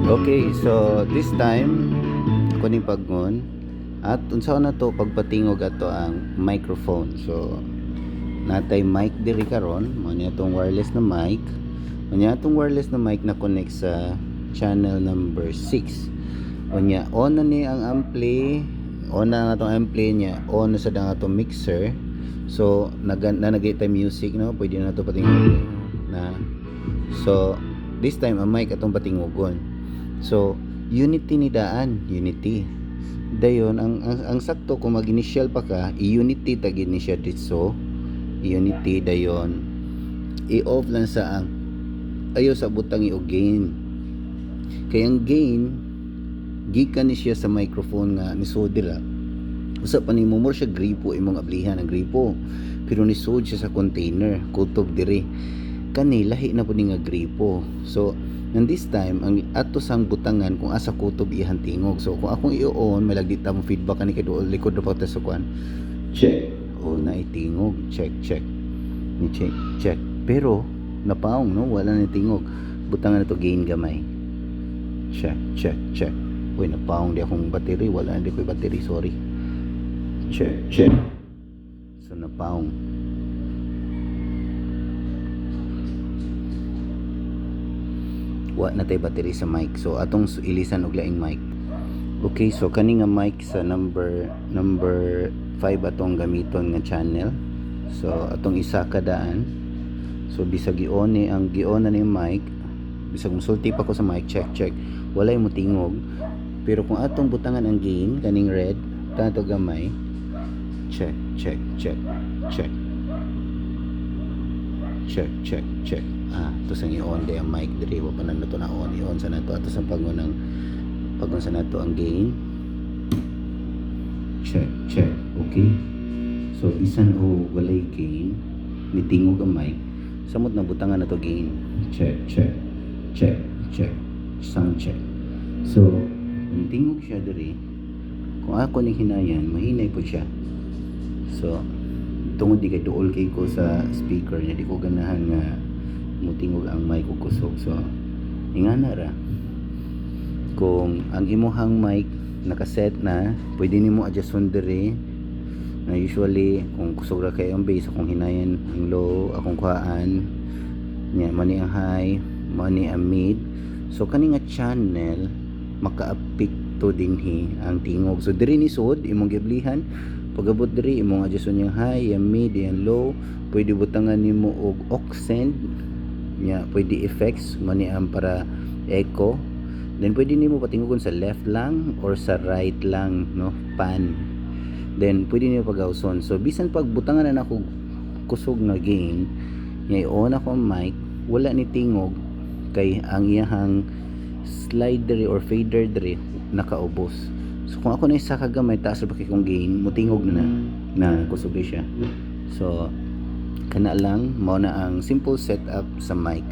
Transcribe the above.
Okay, so this time ako ning pag-on at unsa na to pagpatingog ato ang microphone. So natay mic diri karon, mao ni atong wireless na mic. Mao ni atong wireless na mic na connect sa channel number 6. Unya on na ni ang ampli, on na ang atong ampli niya, on na sa ang atong mixer. So naga tay music, no, pwede na to patingog na. So this time ang mic atong patingogon. So unity ni daan, unity. Dayon ang sakto kung mag-initial pa ka, i-unity ta gid ni siya dito. Unity, dayon i-off lang sa ang ayo sa butang i gain. Kay ang gain gikan ni siya sa microphone nga nisud dira. Usa pa nimo mo siya gripo, imong ablihan ang gripo. Pero nisud siya sa container, kutob diri. Kani lahi na pud ni nga gripo. So and this time ang ato sang butangan kung asa kutob iyang tingog. So kung akong i-on, may lagdi ta mo feedback kani kay duol likod ra pa ta sa kuan. Check. Oh, na tingog. Check, check. Ni check, check. Pero napaong, no, wala na tingog. Butangan na to gain gamay. Check, check, check. Uy, napaong di akong battery. Wala na di ko battery, sorry. Check, check. So napaong. Wa na tay battery sa mic. So atong ilisan og laing mic. Okay, so kani nga mic sa number number 5 atong gamiton nga channel. So atong isa kadaan. So bisag i-on ni ang gi-on na ni mic, bisag musulti pa ko sa mic, check, check, walay mo tingog. Pero kung atong butangan ang gain kaning red, tato gamay. Check, check, check, check. Check, check, check. Ah, to sang i-on di ang mic diri, wa pa na nato na on, i-on sa nato ato sa pagunang pagun sa nato ang gain. Check, check. Okay. So bisan o walay gain, nitingog ang mic, samot na butangan na to gain. Check, check, check, check. Sound check. So, kung tingog siya diri, kung ako ning hinayan, mahinay po siya. So, tungod di kay duol kay ko sa speaker niya, di ko ganahan nga mutingog ang mic og kusog. So, ingana ra. Kung ang imuhang mic nakaset na, pwede nimo adjuston diri na. Usually kung kusog ra kay ang bass, akong hinayan ang low, akong kuhaan niya mani ang high, mani ang mid. So kani nga channel makaapekto dinhi ang tingog. So diri ni sud imong giblihan, pagabot diri imong adjuston yung high, yung mid, yung low. Pwede butangan nimo og aux send nya, pwede effects mani ang para echo. Then pwede nimo patingogon sa left lang or sa right lang, no, pan. Then pwede nimo pagawson. So bisan pag butangan na nako kusog nga gain nya, i-on ako ang mic, wala ni tingog kay ang iyahang slider or fader diri nakaubos. So kung ako na isa kagamay, taas ra pa kay kong gain, mutingog na na kusog siya. So kana lang, mao na ang simple setup sa mic.